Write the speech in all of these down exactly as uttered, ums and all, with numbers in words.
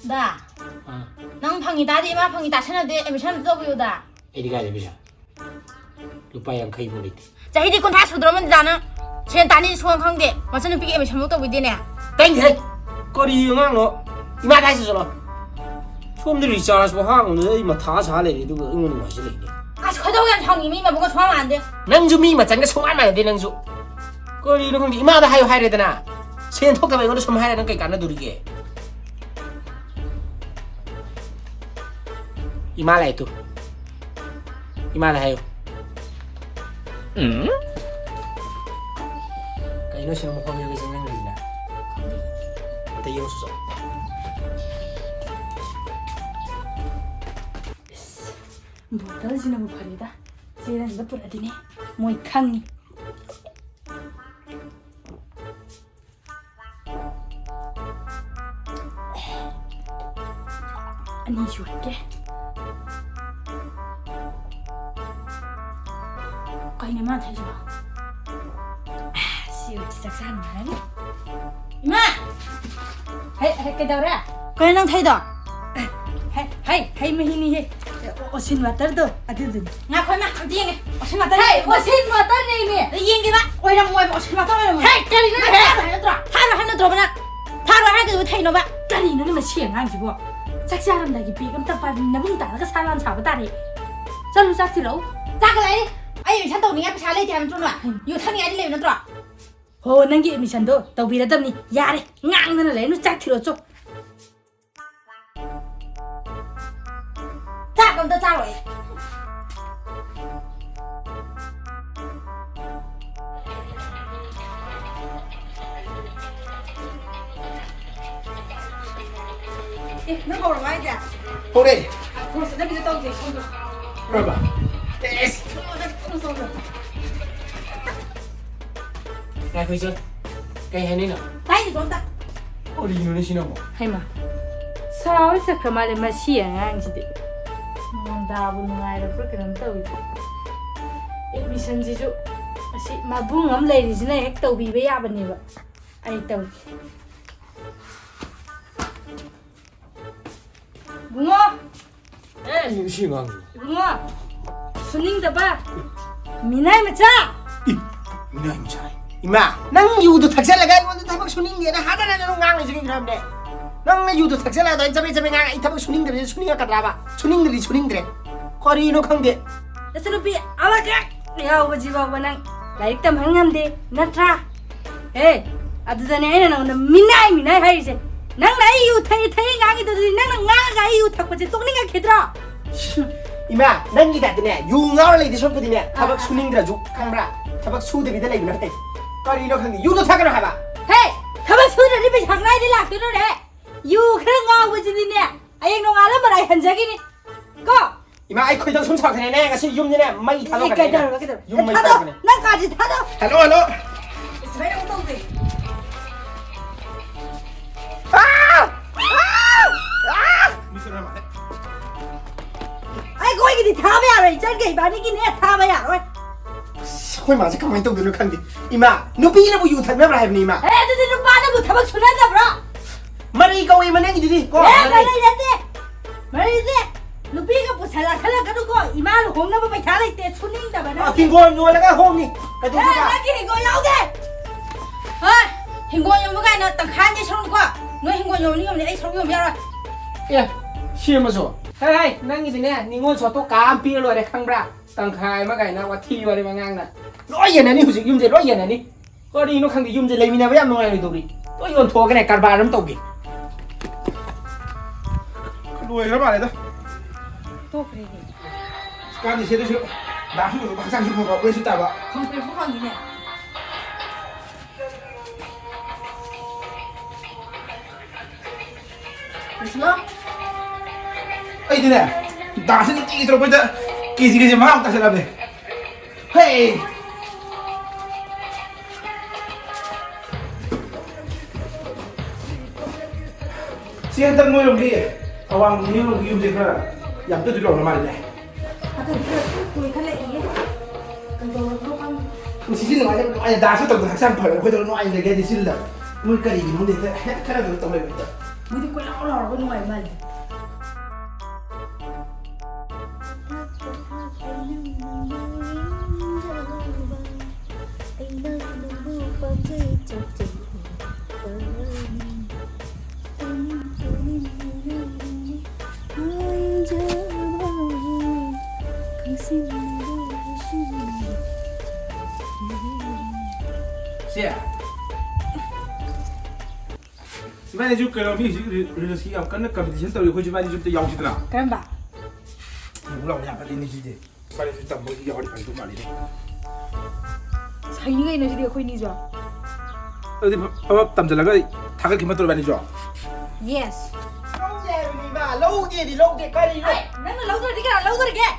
ꯗꯥ, ꯑꯥ꯫ ꯅꯪ ꯐꯪꯉꯤ ꯇꯥꯗꯤ ꯏꯃꯥ ꯐꯪꯉꯤ ꯇꯥꯁꯟꯅꯗꯦ, admission ꯑꯝꯇ ꯇꯧꯕꯤꯌꯨꯗ꯫ ꯑꯩꯗꯤ ꯀꯥꯏꯗ ꯄꯩꯁꯥ? ꯂꯨꯄꯥ ꯌꯥꯡꯈꯩ ꯐꯥꯎ ꯂꯩꯇꯦ꯫ ꯆꯍꯤꯗꯤ ꯀꯨꯟꯊ꯭ꯔꯥ ꯁꯨꯗ꯭ꯔꯣꯃꯅꯤꯗ ꯅꯪ꯫ ꯁꯦꯟ ꯇꯥꯅꯤ ꯁꯨꯡꯈꯪ ꯈꯪꯗꯦ꯫ ꯃꯆꯟꯅꯨꯄꯤꯒꯤ admission ꯐꯥꯎ ꯇꯧꯕꯤꯗꯦꯅꯦ꯫ ꯇꯥꯏꯅꯦꯍꯦ! ꯀꯔꯤ ꯑꯉꯥꯡꯅꯣ? ꯏꯃꯥꯗ ꯍꯥꯏꯁꯤ ꯆꯠꯂꯣ꯫ ꯁꯣꯝꯗ recharge ꯐꯥꯎ ꯍꯥꯡꯉꯝꯗꯅ ꯑꯩ ꯃꯊꯥ ꯁꯥ ꯂꯩꯔꯦ, ꯑꯗꯨꯒ ꯑꯩꯉꯣꯟꯗ ꯋꯥꯁꯤ ꯂꯩꯅꯦ꯫ ꯑꯁ, ꯈꯣꯏꯗꯧ ꯌꯥꯝ ꯁꯥꯎꯅꯤꯡꯉꯤ, ꯃꯤ ꯃꯕꯨꯡꯒ ꯁꯨꯃꯥꯏ ꯃꯥꯟꯅꯗꯦ꯫ ꯅꯪꯁꯨ ꯃꯤ ꯃꯆꯟꯒ ꯁꯨꯡꯃꯥꯟ ꯃꯥꯟꯅꯗꯦ ꯅꯪꯁꯨ꯫ ꯀꯔꯤꯅꯣ ꯈꯪꯗꯦ, ꯏꯃꯥꯗ ꯍꯥꯏꯌꯨ ꯍꯥꯏꯔꯦꯗꯅ꯫ ꯁꯦꯟ ꯊꯣꯛꯇꯕ ꯑꯩꯉꯣꯟꯗ ꯁꯨꯝ ꯍꯥꯏꯔ ꯅꯪ ꯀꯩ ꯀꯥꯟꯅꯗꯣꯔꯤꯒꯦ? ꯏꯃꯥ ꯂꯥꯛꯑꯦ ꯇꯨ꯫ ꯏꯃꯥꯗ ꯍꯥꯏꯌꯨ꯫ ꯎꯝ? ꯀꯩꯅꯣ ꯁꯤꯅ ꯃꯐꯝ ꯌꯧꯒꯦ ꯆꯪꯁꯤꯟꯈ꯭ꯔꯤꯁꯤꯅ? ꯑꯝꯇ ꯌꯦꯡꯉꯨꯁꯤ ꯆꯣ꯫ ꯏꯁ, ꯕꯣꯇꯜꯁꯤꯅꯕꯨ ꯐꯔꯦꯗ꯫ ꯆꯦꯔꯪꯗ ꯄꯨꯔꯛꯑꯗꯤꯅꯦ ꯃꯣꯏ ꯈꯪꯅꯤ꯫ ꯑꯅꯤ ꯁꯨꯔꯛꯀꯦ꯫ ꯀꯩꯅꯣ ꯃꯥ ꯊꯛꯏꯁꯤꯕꯣ? ꯁꯤ ꯑꯣꯏꯔꯗꯤ ꯆꯥꯛ ꯆꯥ ꯅꯨꯡꯉꯥꯏꯔꯅꯤ꯫ ꯏꯃꯥ! ꯍꯩ, ꯍꯩ, ꯀꯩꯗꯧꯔꯦ? ꯀꯩꯅꯣ ꯅꯪ ꯊꯛꯏꯗꯣ? ꯍꯩ, ꯍꯩ, ꯍꯩ ꯃꯍꯤꯅꯤꯍꯦ꯫ ꯑꯣꯁꯤꯟ ꯋꯥꯇꯔꯗꯣ ꯑꯗꯨꯗꯨꯅꯤ꯫ ꯉꯥꯏꯈꯣ ꯏꯃꯥ, ꯑꯝꯇ ꯌꯦꯡꯒꯦ꯫ ꯑꯣꯁꯤꯟ ꯋꯥꯇꯔ ꯍꯩ, ꯅꯠꯇꯦ꯫ ꯑꯣꯁꯤꯟ ꯋꯥꯇꯔꯅꯦꯃꯤ꯫ ꯑꯗ ꯌꯦꯡꯒꯦꯕ꯫ ꯑꯣꯏꯔꯝꯃꯣꯏꯕ, ꯑꯣꯁꯤꯟ ꯋꯥꯇꯔ ꯑꯣꯏꯔꯝꯃꯣꯏ꯫ ꯍꯩ, ꯀꯔꯤꯅꯣꯅꯦꯍꯦ? ꯊꯥꯔꯣꯏ ꯍꯥꯏ ꯅꯠꯇ꯭ꯔꯣ? ꯊꯥꯔꯣꯏ ꯍꯥꯏ ꯅꯠꯇ꯭ꯔꯣꯕ ꯅꯪ? ꯊꯥꯔꯣꯏ ꯍꯥꯏꯒꯗꯕ ꯊꯩꯅꯣꯕ꯫ ꯀꯔꯤꯅꯣꯅꯦ ꯃꯁꯤ ꯑꯉꯥꯡꯁꯤꯕꯣ? ꯆꯥꯛ ꯆꯥꯔꯝꯗꯥꯏꯒꯤ ꯕꯦꯒ ꯑꯝꯇ ꯄꯥꯏꯕ ꯅꯕꯨꯡ ꯇꯥꯔꯒ ꯁꯥ ꯂꯥꯟ ꯁꯥꯕ ꯇꯥꯔꯦ꯫ ꯆꯠꯂꯨ ꯆꯥꯛ ꯊꯤꯜꯂꯛꯎ꯫ ꯆꯥꯛꯀ ꯂꯩꯔꯤ꯫ ꯑꯩ admission ꯇꯧꯅꯤꯡꯉꯥꯏ ꯄꯩꯁꯥ ꯂꯩꯇꯦ ꯍꯥꯏꯕ ꯅꯠꯇ꯭ꯔꯣ ꯅꯣꯏ? ꯌꯨ ꯊꯛꯅꯤꯡꯉꯥꯏꯗꯤ ꯂꯩꯕ ꯅꯠꯇ꯭ꯔꯣ? ꯍꯣ, ꯅꯪꯒꯤ admission ꯗꯣ ꯇꯧꯕꯤꯔꯗꯕꯅꯤ꯫ ꯌꯥꯔꯦ, ꯉꯥꯡꯗꯅ ꯂꯩꯔꯅꯨ, ꯆꯥꯛ ꯊꯤꯜꯂꯛꯑꯣ ꯆꯣ꯫ ꯆꯥꯛ ꯑꯝꯇ ꯆꯥꯔꯣꯏ꯫ ꯑꯦ, ꯅꯪ ꯍꯧꯔꯕ ꯍꯥꯏꯁꯦ? ꯍꯧꯔꯦ꯫ ꯑ, ꯈꯣꯡ ꯆꯠꯅꯕꯤꯗ ꯇꯧꯁꯦ, ꯈꯣꯡꯗꯣ꯫ ꯍꯧꯔꯕ? ꯑꯦꯁ! ꯈꯣꯡꯗꯣ ꯐꯖꯅ ꯆꯣꯡꯉꯣ꯫ ꯉꯥꯏꯈꯣ, ꯏꯆꯦ꯫ ꯀꯩ ꯍꯥꯏꯅꯤꯡꯅꯣ? ꯇꯥꯏꯅꯦ, ꯁꯣꯝꯗ꯫ ꯀꯔꯤꯅꯣꯅꯦ ꯁꯤꯅ ꯑꯃꯨꯛ? ꯍꯩꯃꯥ, ꯁꯥꯎꯔ ꯆꯠꯈ꯭ꯔ ꯃꯥꯜꯂꯦ ꯃꯁꯤ ꯑꯉꯥꯡꯁꯤꯗꯤ꯫ ꯃꯣꯟꯗꯥꯕꯨ ꯅꯨꯡꯉꯥꯏꯔꯕ꯭ꯔꯥ ꯀꯩꯅꯣꯝ ꯇꯧꯏ꯫ Admission ꯁꯤꯁꯨ ꯑꯁꯤ ꯃꯕꯨꯡ ꯑꯃ ꯂꯩꯔꯤꯁꯤꯅ ꯍꯦꯛ ꯇꯧꯕꯤꯕ ꯌꯥꯕꯅꯦꯕ꯫ ꯑꯩ ꯇꯧꯒꯦ꯫ ꯁꯤ ꯑꯉꯥꯡꯁꯤ꯫ ꯏꯕꯨꯡꯉꯣ, ꯁꯨꯅꯤꯡꯗꯕ ꯃꯤꯅꯥꯏ ꯃꯆꯥ꯫ ꯏ, ꯃꯤꯅꯥꯏ ꯃꯆꯥ ꯍꯥꯏ꯫ ꯏꯃꯥ, ꯅꯪ ꯌꯨꯗꯣ ꯊꯛꯆꯜꯂꯒ ꯑꯩꯉꯣꯟꯗ ꯊꯕꯛ ꯁꯨꯅꯤꯡꯗꯦꯅ ꯍꯥꯗꯅ ꯑꯗꯨꯝ ꯉꯥꯡꯂꯩꯁꯦ ꯀꯩꯒꯤꯅꯣ ꯍꯥꯏꯕꯅꯦ? ꯅꯪꯅ ꯌꯨꯗꯣ ꯊꯛꯆꯜꯂꯒ ꯑꯗꯨꯃꯥꯏꯅ ꯆꯕꯦꯠ ꯆꯕꯦꯠ ꯉꯥꯡꯉ ꯑꯩ ꯊꯕꯛ ꯁꯨꯅꯤꯡꯗꯕꯁꯦ ꯁꯨꯅꯤꯡꯉꯛꯀꯗ꯭ꯔꯥꯕ? ꯁꯨꯅꯤꯡꯗ꯭ꯔꯗꯤ ꯁꯨꯅꯤꯡꯗ꯭ꯔꯦ꯫ ꯀꯔꯤꯅꯣ ꯈꯪꯗꯦ꯫ ꯅꯆꯟꯅꯨꯄꯤ ꯑꯃꯈꯛ ꯌꯥꯎꯕꯁꯤ ꯐꯥꯎꯕ ꯅꯪ ꯂꯥꯏꯔꯤꯛ ꯇꯝꯍꯟ ꯉꯝꯗꯦ, ꯅꯠꯇ꯭ꯔꯥ? ꯍꯦ, ꯑꯗꯨꯗꯅꯦ ꯑꯩꯅ ꯅꯉꯣꯟꯗ ꯃꯤꯅꯥꯏ, ꯃꯤꯅꯥꯏ ꯍꯥꯏꯔꯤꯁꯦ꯫ ꯅꯪꯅ ꯑꯩ ꯌꯨ ꯊꯛꯏ, ꯊꯛꯏ ꯉꯥꯡꯉꯤꯗꯨꯗꯤ ꯅꯪꯅ ꯉꯥꯡꯉꯒ ꯑꯩ ꯌꯨ ꯊꯛꯄꯁꯦ ꯇꯣꯛꯅꯤꯡꯉꯛꯈꯤꯗ꯭ꯔꯣ? ꯏꯃꯥ, ꯅꯪꯒꯤ ꯇꯥꯏꯞꯇꯅꯦ, ꯌꯨ ꯉꯥꯎꯔ ꯂꯩꯗꯣꯏ ꯁꯔꯨꯛꯄꯨꯗꯤꯅꯦ, ꯊꯕꯛ ꯑꯥ, ꯑꯥ꯫ ꯁꯨꯅꯤꯡꯗ꯭ꯔꯁꯨ, ꯈꯪꯕ꯭ꯔꯥ? ꯊꯕꯛ ꯁꯨꯗꯕꯤꯗ ꯂꯩꯕꯅ ꯐꯩ꯫ ꯀꯔꯤꯅꯣ ꯈꯪꯗꯦ, ꯌꯨꯗꯣ ꯊꯛꯀꯅꯣ ꯍꯥꯏꯕ꯫ ꯍꯦ, ꯊꯕꯛ ꯁꯨꯗ꯭ꯔꯗꯤ ꯄꯩꯁꯥ ꯀꯗꯥꯏꯗꯩ ꯂꯥꯛꯇꯣꯏꯅꯣꯅꯦ? ꯌꯨ ꯈꯔ ꯉꯥꯎꯕꯁꯤꯗꯤꯅꯦ, ꯍꯌꯦꯡ ꯅꯣꯡꯉꯥꯜꯂ ꯃꯔꯥꯏ ꯍꯟꯖꯈꯤꯅꯤ꯫ ꯀꯣ? ꯏꯃꯥ, ꯑꯩ ꯈꯣꯏꯗꯧ ꯁꯨꯝ ꯁꯥꯎꯈꯠꯂꯦꯅꯦ, ꯉꯁꯤ ꯌꯨꯝꯁꯤꯅꯦ ꯃꯩ ꯊꯥꯗꯣꯛꯀꯅꯤ ꯑꯩꯅ꯫ ꯀꯩꯗꯧꯔꯕ, ꯀꯩꯗꯧꯔꯕ? ꯌꯨꯝ ꯃꯩ ꯊꯥꯗꯣꯛ-, ꯊꯥꯗꯣꯛꯀꯅꯤ꯫ ꯅꯪ ꯀꯥꯁꯤ ꯊꯥꯗꯣꯛ꯫ Hello, hello. ꯁꯨꯃꯥꯏꯅ ꯑꯃꯨꯛ ꯇꯧꯗꯦ꯫ ꯑꯥ! ꯑꯥ! ꯑꯥ! ꯃꯤ ꯆꯠꯂ ꯃꯥꯜꯂꯦ꯫ ꯑꯩꯈꯣꯏꯒꯤꯗꯤ ꯊꯥꯕ ꯌꯥꯔꯣꯏ, ꯏꯆꯟꯒ ꯏꯕꯥꯅꯤꯒꯤꯅꯦ ꯊꯥꯕ ꯌꯥꯔꯣꯏ꯫ ꯑꯁ, ꯑꯩꯈꯣꯏ ꯃꯥꯁꯦ ꯀꯃꯥꯏꯅ ꯇꯧꯗꯣꯏꯅꯣ ꯈꯪꯗꯦ꯫ ꯏꯃꯥ, ꯅꯨꯄꯤꯅꯕꯨ ꯌꯨ ꯊꯛꯅꯕ꯭ꯔꯥ ꯍꯥꯏꯕꯅꯤ, ꯏꯃꯥ? ꯑꯦ, ꯑꯗꯨꯗꯤ ꯅꯨꯄꯥꯅꯕꯨ ꯊꯕꯛ ꯁꯨꯅꯗꯕ꯭ꯔꯣ? ꯃꯔꯩ ꯀꯧꯏ ꯃꯅꯤꯡꯒꯤꯗꯨꯗꯤ, ꯀꯣ, ꯑꯦ, ꯃꯔꯩ꯫ ꯃꯔꯩ ꯅꯠꯇꯦ꯫ ꯃꯔꯩꯁꯦ ꯅꯨꯄꯤꯒ ꯄꯨꯁꯜꯂꯛꯁꯜꯂꯛꯀꯅꯨꯀꯣ, ꯏꯃꯥ ꯂꯨꯍꯣꯡꯅꯕ ꯄꯩꯁꯥ ꯂꯩꯇꯦ, ꯁꯨꯅꯤꯡꯗꯕꯅ꯫ ꯑ, ꯍꯤꯡꯒꯣꯜ ꯌꯣꯜꯂꯒ ꯍꯣꯡꯅꯤ꯫ ꯑꯦ, ꯀꯩꯗꯧꯗꯣꯏꯕ? ꯅꯪꯒꯤ ꯍꯤꯡꯒꯣꯜ ꯌꯥꯎꯗꯦ꯫ ꯍꯣꯏ, ꯍꯤꯡꯒꯣꯜ ꯌꯣꯟꯕ ꯀꯥꯏꯅ ꯇꯪꯈꯥꯏ ꯑꯃꯗꯤ ꯁꯔꯨꯛꯅꯤꯀꯣ꯫ ꯅꯣꯏ ꯍꯤꯡꯒꯣꯜ ꯌꯣꯟꯅꯤ ꯌꯣꯟꯅꯤ, ꯑꯩ ꯁꯔꯨꯛ ꯌꯣꯟꯕ ꯌꯥꯔꯣꯏ꯫ ꯑꯦ, ꯁꯤ ꯑꯃꯁꯨ꯫ ꯍꯦ, ꯍꯦ, ꯅꯪꯒꯤꯗꯤꯅꯦ, ꯅꯤꯉꯣꯜ ꯁꯣꯠꯇꯣ ꯀꯥ ꯑꯃ ꯄꯤꯔ ꯂꯣꯏꯔꯦ, ꯈꯪꯕ꯭ꯔꯥ? ꯇꯪꯈꯥꯏ ꯑꯃ ꯀꯥꯏꯅ ꯋꯥꯊꯤ ꯋꯥꯔꯦꯝ ꯑꯉꯥꯡꯅ꯫ ꯂꯣꯏ ꯌꯦꯟꯅꯅꯤ ꯍꯧꯖꯤꯛ, ꯌꯨꯝꯁꯦ ꯂꯣꯏ ꯌꯦꯟꯅꯅꯤ꯫ ꯀꯔꯤꯅꯣ ꯈꯪꯗꯦ, ꯌꯨꯝꯁꯦ ꯂꯩꯃꯤꯟꯅꯕ ꯌꯥꯝ ꯅꯨꯡꯉꯥꯏꯔꯣꯏꯗꯧꯔꯤ꯫ ꯂꯣꯏ ꯌꯣꯟꯊꯣꯛꯑꯒꯅꯦ, ꯀꯔꯕꯥꯔ ꯑꯃ ꯇꯧꯒꯦ꯫ ꯂꯣꯏꯈ꯭ꯔ ꯃꯥꯜꯂꯦꯗ꯫ ꯇꯣꯛꯈ꯭ꯔꯦꯅꯦ꯫ ꯀꯥꯟꯗꯦꯁꯦ, ꯑꯗꯨꯁꯨ ꯗꯥꯛꯁꯨ ꯍꯛꯆꯥꯡꯁꯨ ꯐꯕ, ꯋꯦꯠꯁꯨ ꯇꯥꯕ꯫ ꯐꯪꯗ꯭ꯔꯦ, ꯐꯪꯉꯤꯅꯦ꯫ ꯂꯣꯏꯁꯤꯜꯂꯣ꯫ ꯑꯩꯗꯤꯅꯦ, ꯗꯥꯟꯁꯁꯦ ꯅꯨꯡꯇꯤꯒꯤ ꯇꯧꯔꯛꯄꯁꯤꯗ ꯀꯦꯖꯤ, ꯀꯦꯖꯤ ꯃꯉꯥꯃꯨꯛ ꯇꯥꯁꯤꯜꯂꯛꯑꯕꯅꯦ꯫ ꯍꯦ! ꯁꯤ ꯍꯟꯗꯛ ꯅꯣꯏꯔꯣꯝꯒꯤ ꯑꯋꯥꯡ ꯅꯣꯏꯔꯣꯝꯒꯤ ꯌꯨꯝꯁꯦ ꯈꯔ ꯌꯥꯝ ꯇꯣꯏ ꯇꯣꯏ ꯂꯥꯎꯅ ꯃꯥꯜꯂꯤꯅꯦ꯫ ꯑꯗꯨꯗꯤ ꯈꯔ ꯇꯣꯏꯈꯠꯂꯛꯏꯌꯦ꯫ ꯀꯩꯗꯧꯔꯕꯅꯣ ꯈꯪꯗꯦ꯫ ꯄꯨꯟꯁꯤꯁꯦ ꯅꯨꯡꯉꯥꯏꯅ, ꯅꯨꯡꯉꯥꯏꯅ ꯗꯥꯟꯁꯁꯨ ꯇꯧꯗꯅ ꯍꯛꯆꯥꯡ ꯐꯔꯒ ꯑꯩꯈꯣꯏꯗꯧꯅ ꯅꯨꯡꯉꯥꯏꯅ ꯂꯩꯒꯦ ꯍꯥꯏꯗꯤ ꯆꯤꯜꯂꯕ꯫ ꯃꯣꯏ ꯀꯔꯤꯒꯤꯅꯣ ꯈꯪꯗꯦ, ꯍꯦꯛꯇ ꯈꯔ ꯀꯩꯅꯣ ꯇꯧ ꯂꯩꯕ ꯍꯦꯛꯇ꯫ ꯃꯣꯏꯗꯤ ꯀꯣꯏꯂꯥꯎ ꯂꯥꯎꯔꯒ ꯅꯨꯡꯉꯥꯏꯕ ꯃꯥꯜꯂꯤ꯫ ꯑꯩꯁꯨ ꯀꯩꯅꯣ, ꯃꯤ ꯍꯧꯖꯤꯛ ꯔꯤ-, ꯔꯤꯜꯁꯀꯤ ꯌꯥꯝ ꯀꯟꯅ ꯀꯝꯄꯤꯇꯤꯁꯟ ꯇꯧꯔꯤ, ꯑꯩꯈꯣꯏꯁꯨ ꯏꯕꯥꯅꯤꯁꯨ ꯑꯝꯇ ꯌꯥꯎꯁꯤꯗꯅ꯫ ꯀꯔꯝꯕ? ꯌꯦꯡꯉꯨ ꯂꯥꯎ, ꯌꯥꯝ ꯐꯠꯇꯦꯅꯦ ꯁꯤꯗꯤ꯫ ꯏꯕꯥꯅꯤꯁꯨ ꯇꯝꯕꯒꯤ ꯌꯥꯎꯔꯗꯤ ꯐꯩꯗꯧ ꯃꯥꯜꯂꯤꯅꯦ꯫ ꯍꯩꯅꯤ ꯀꯩꯅꯣ ꯁꯤꯗꯤ ꯑꯩꯈꯣꯏꯅꯤꯁꯨ꯫ ꯑꯗꯨꯗꯤ ꯐ-, ꯐ-, ꯇꯝꯁꯤꯜꯂꯒ ꯊꯥꯒꯠꯈꯤꯕ ꯅꯠꯇ꯭ꯔꯣ ꯏꯕꯥꯅꯤꯁꯨ? ꯌꯦꯁ꯫ ꯂꯧꯗꯦ ꯍꯥꯏꯕꯅꯤ ꯏꯃꯥ, ꯂꯧꯗꯦꯗꯤ ꯂꯧꯗꯦ, ꯀꯔꯤꯅꯣ? ꯍꯩ, ꯅꯪꯅ ꯂꯧꯗ꯭ꯔꯗꯤ ꯀꯅꯥ ꯂꯧꯗꯣꯔꯤꯒꯦ?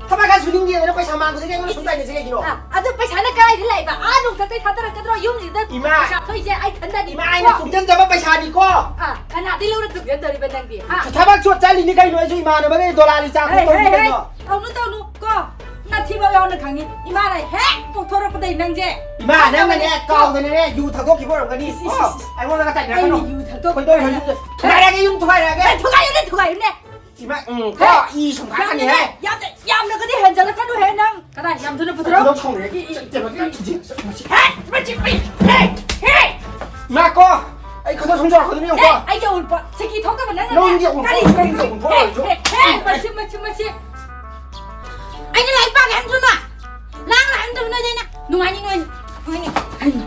ꯊꯕꯛ ꯈꯔ ꯁꯨꯅꯤꯡꯗꯦꯗꯅ ꯄꯩꯁꯥ ꯃꯥꯡꯕꯗ ꯅꯪꯅ ꯁꯨꯝ ꯇꯥꯏꯅꯁꯦ ꯀꯩꯒꯤꯅꯣ? ꯑ, ꯑꯗꯨ ꯄꯩꯁꯥꯅ ꯀꯗꯥꯏꯗ ꯂꯥꯛꯏꯕ? ꯑꯥ ꯅꯣꯡꯊꯛꯇꯩ ꯊꯥꯗꯔꯛꯀꯗ꯭ꯔꯣ? ꯌꯨꯝꯁꯤꯗ ꯏꯃꯥ! ꯄꯩꯁꯥ ꯊꯣꯛꯏꯁꯦ ꯑꯩ ꯊꯟꯗꯅꯤ꯫ ꯏꯃꯥ, ꯑꯩꯅ ꯀꯣ? ꯇꯨꯡꯁꯤꯟꯖꯕ ꯄꯩꯁꯥꯅꯤꯀꯣ꯫ ꯑ, ꯀꯅꯥꯗꯩ ꯂꯧꯔ ꯇꯨꯡꯁꯤꯟꯗꯧꯔꯤꯕ ꯅꯪꯗꯤ? ꯍꯥ? ꯊꯕꯛ ꯁꯨ ꯆꯠꯂꯤꯅꯤ ꯀꯩꯅꯣ, ꯑꯩꯁꯨ ꯏꯃꯥꯟꯅꯕꯗꯩ ꯗꯣꯂꯥꯔ ꯔꯤꯆꯥꯔꯖ ꯍꯦ, ꯍꯦ, ꯇꯧꯔꯤꯅꯤ ꯍꯦ꯫ ꯀꯩꯅꯣ꯫ ꯇꯧꯅꯨ, ꯇꯧꯅꯨ, ꯀꯣ? ꯅꯊꯤꯕꯣꯡ ꯌꯥꯎꯅ ꯈꯪꯉꯤ꯫ ꯏꯃꯥꯅ ꯍꯦꯛ ꯄꯣꯛꯊꯣꯔꯛꯄꯗꯩ ꯅꯪꯁꯦ꯫ ꯏꯃꯥ, ꯅꯪꯅꯅꯦ, ꯀꯥꯎꯗꯅꯅꯦ, ꯌꯨ ꯊꯛꯇꯣꯛꯈꯤꯕ ꯑꯣꯏꯔꯝꯒꯅꯤ꯫ ꯏꯁ, ꯏꯁ, ꯏꯁ, ꯏꯁ꯫ ꯑꯣ, ꯑꯩꯉꯣꯟꯗꯒ ꯇꯥꯏꯅꯔꯛꯀꯅꯨ꯫ ꯑꯩꯅ ꯌꯨ ꯊꯛꯇꯣꯛ- ꯈꯣꯏꯗꯧ ꯍꯦꯟꯖꯤꯜꯂꯦ꯫ ꯊꯨꯒꯥꯏꯔꯛꯑꯒꯦ, ꯌꯨꯝ ꯊꯨꯒꯥꯏꯔꯛꯑꯒꯦ꯫ ꯑꯦ, ꯊꯨꯒꯥꯏꯌꯨꯅꯦ, ꯊꯨꯒꯥꯏꯌꯨꯅꯦ꯫ ꯏꯃꯥ, ꯎꯝ, ꯀꯣ, ꯍꯦ! ꯏ ꯁꯨꯝ ꯀꯥꯔꯛꯀꯅꯤ, ꯌꯥꯝꯅ, ꯍꯦ! ꯌꯥꯝꯅ, ꯌꯥꯝꯅꯒꯗꯤ ꯍꯦꯟꯖꯜꯂꯛꯀꯅꯨ, ꯍꯦ, ꯅꯪ꯫ ꯀꯗꯥꯏ? ꯌꯥꯝ ꯊꯨꯅ ꯄꯨꯊꯣꯔꯛꯑꯣ꯫ ꯈꯣꯏꯗꯧ ꯁꯥꯎꯅꯤꯡꯉꯦ꯫ ꯏ, ꯏ, ꯆꯠ-, ꯆꯠ-, ꯏ, ꯏ, ꯆꯠ-, ꯆꯠ-, ꯍꯦ! ꯃꯆꯤꯟ, ꯏ, ꯍꯦ! ꯍꯦ! ꯏꯃꯥ, ꯀꯣ, ꯑꯩ ꯈꯣꯏꯗꯧ ꯁꯨꯝ ꯁꯥꯎꯔꯛꯀꯗꯣꯏꯅꯤ, ꯍꯦ! ꯌꯦꯡꯉꯨꯀꯣ꯫ ꯑꯩꯒꯤ ꯑꯎꯟꯄꯣꯠ ꯁꯤꯀꯤ ꯊꯣꯛꯇꯕ ꯅꯪꯅꯅꯦ꯫ ꯅꯪꯒꯤ ꯑꯎꯟꯄꯣꯠ, ꯀꯔꯤ? ꯅꯪꯒꯤ ꯑꯎꯟꯄꯣꯠ ꯍꯦ! ꯑꯣꯏꯔꯁꯨ꯫ ꯍꯦ! ꯍꯦ! ꯃꯁꯤ, ꯃꯁꯤ, ꯃꯁꯤ꯫ ꯑꯩꯅ ꯂꯥꯏꯔꯤꯛ ꯄꯥꯒꯦ ꯍꯥꯏꯕ ꯊꯨꯅ꯫ ꯂꯥꯡ ꯂꯥꯡ ꯇꯧꯕ ꯅꯣꯏꯗ ꯑꯩꯅ ꯅꯨꯡꯉꯥꯏꯅꯤ, ꯅꯨꯡꯉꯥꯏꯅꯤ, ꯅꯨꯡꯉꯥꯏꯅꯤ꯫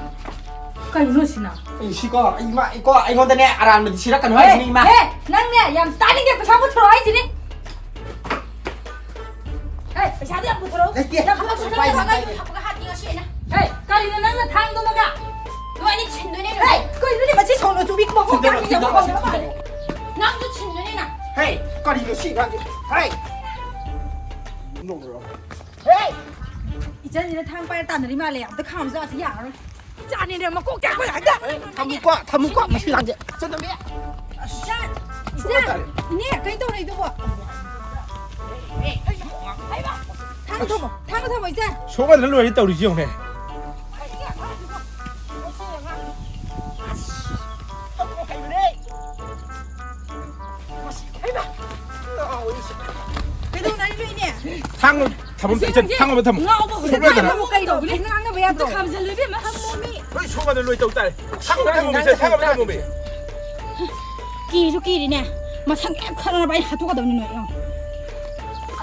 ꯀꯩꯅꯣ ꯁꯤꯅ? ꯑꯩ ꯁꯤꯀꯣ, ꯑꯩ ꯏꯃꯥ, ꯑꯩꯀꯣ, ꯑꯩꯉꯣꯟꯗꯅꯦ ꯑꯔꯥꯟꯕꯗꯤ ꯁꯤꯔꯛꯀꯅꯨ ꯍꯥꯏꯁꯤꯅꯤ, ꯏꯃꯥ꯫ ꯍꯦ, ꯅꯪꯅꯦ ꯌꯥꯝ ꯇꯥꯅꯤꯡꯗꯦ, ꯄꯩꯁꯥ ꯄꯨꯊꯣꯔꯛꯑꯣ ꯍꯥꯏꯁꯤꯅꯤ꯫ ꯍꯦ, ꯄꯩꯁꯥꯗꯣ ꯌꯥꯝ ꯄꯨꯊꯣꯔꯛꯑꯣ꯫ ꯂꯩꯇꯦ꯫ ꯌꯥꯝ ꯄꯨꯊꯣꯔꯛꯑꯣ, ꯂꯩꯇꯦ, ꯄꯨꯊꯣꯔꯛꯑꯣ, ꯂꯩꯇꯦ꯫ ꯍꯥꯞꯄꯒ ꯍꯥꯠꯀꯦ ꯉꯁꯤ ꯑꯩꯅ꯫ ꯍꯦ, ꯀꯔꯤꯅꯣ ꯅꯪꯅ ꯊꯥꯡꯗꯣ ꯃꯉꯥ? ꯂꯣꯏꯅ ꯁꯤꯟꯗꯣꯏꯅꯦ, ꯍꯦ, ꯂꯣꯏꯅ꯫ ꯀꯩꯅꯣꯅꯦ ꯃꯁꯤ ꯁꯣꯛꯅ ꯆꯨꯕꯤ ꯃꯀꯣꯛ ꯁꯤꯟꯗꯣꯏꯅꯦ, ꯀꯥꯡꯉꯤ ꯌꯥꯝ ꯁꯤꯟꯗꯣꯏꯅꯦ, ꯇꯧꯕ ꯃꯥꯜꯂꯦ꯫ ꯁꯤꯟꯗꯣꯏꯅꯦ꯫ ꯅꯪꯁꯨ ꯁꯤꯟꯗꯣꯏꯅꯦ ꯅꯪ꯫ ꯍꯦ, ꯀꯔꯤꯅꯣ ꯁꯤ ꯑꯉꯥꯡꯁꯦ? ꯍꯦ! ꯍꯦ! ꯏꯆꯟꯁꯤꯅ ꯊꯥꯡ ꯄꯥꯏꯔ ꯇꯥꯟꯅꯔꯤ ꯃꯥꯜꯂꯦ꯫ ꯑꯝꯇ ꯈꯥꯝꯖ ꯑꯁꯤ ꯌꯥꯔꯔꯣꯏ꯫ ꯏꯆꯥꯅꯤꯅꯦ ꯃꯀꯣꯛ ꯇꯦꯛꯄ ꯍꯦꯛꯇ꯫ ꯊꯝꯃꯨꯀꯣ, ꯊꯝꯃꯨꯀꯣ, ꯃꯁꯤ ꯂꯥꯡꯁꯦ꯫ ꯆꯠꯇꯕꯤ꯫ ꯏꯆꯥ, ꯏꯆꯥ, ꯁꯣꯛꯄ ꯇꯥꯔꯦ꯫ ꯏꯅꯦ, ꯀꯩ ꯇꯧꯔꯤꯗꯨꯕꯣ? ꯊꯥꯡ ꯊꯝꯃꯣ, ꯊꯥꯡ ꯊꯝꯃꯣ, ꯏꯆꯥ꯫ ꯁꯣꯛꯄꯗꯅ ꯂꯣꯏꯔꯦ ꯇꯧꯔꯤꯁꯤ ꯌꯦꯡꯉꯨꯅꯦ꯫ ꯍꯩꯃꯥ! ꯀꯩꯗꯧꯅꯔꯤꯅꯣ ꯏꯅꯦ? ꯊꯥꯡ ꯊꯝꯐꯝ ꯏꯆꯦ, ꯏꯆꯟ, ꯅꯪꯁꯦ ꯊꯥꯡ ꯑꯃ ꯊꯝꯃꯨ꯫ ꯉꯥꯎꯕ ꯍꯧꯔꯦ꯫ ꯁꯣꯛꯂꯣꯏꯗꯅ꯫ ꯊꯥꯡ ꯊꯝꯃꯨ ꯀꯩꯅꯣ? ꯏꯅꯦ, ꯉꯥꯡꯅꯕ ꯌꯥꯗ꯭ꯔꯣ? ꯑꯝꯇ ꯈꯥꯝꯖꯜꯂꯨ ꯏꯕꯦꯝꯃ꯫ ꯊꯝꯃꯣꯃꯤ꯫ ꯂꯣꯏ ꯁꯣꯛꯄꯗ ꯂꯣꯏ ꯇꯧ ꯇꯥꯔꯦ꯫ ꯊꯥꯡ ꯑꯃ ꯊꯝꯃꯨ, ꯏꯆꯟ, ꯊꯥꯡ ꯑꯃ ꯊꯝꯃꯨꯃꯤ꯫ ꯀꯤꯁꯨ ꯀꯤꯔꯤꯅꯦ꯫ ꯃꯊꯪ ꯀꯩꯝ ꯈꯠꯅꯅꯕ ꯑꯩ ꯍꯥꯠꯇꯣꯛꯀꯗꯕꯅꯤ ꯅꯣꯏ꯫ ꯌꯦꯡꯉꯣ꯫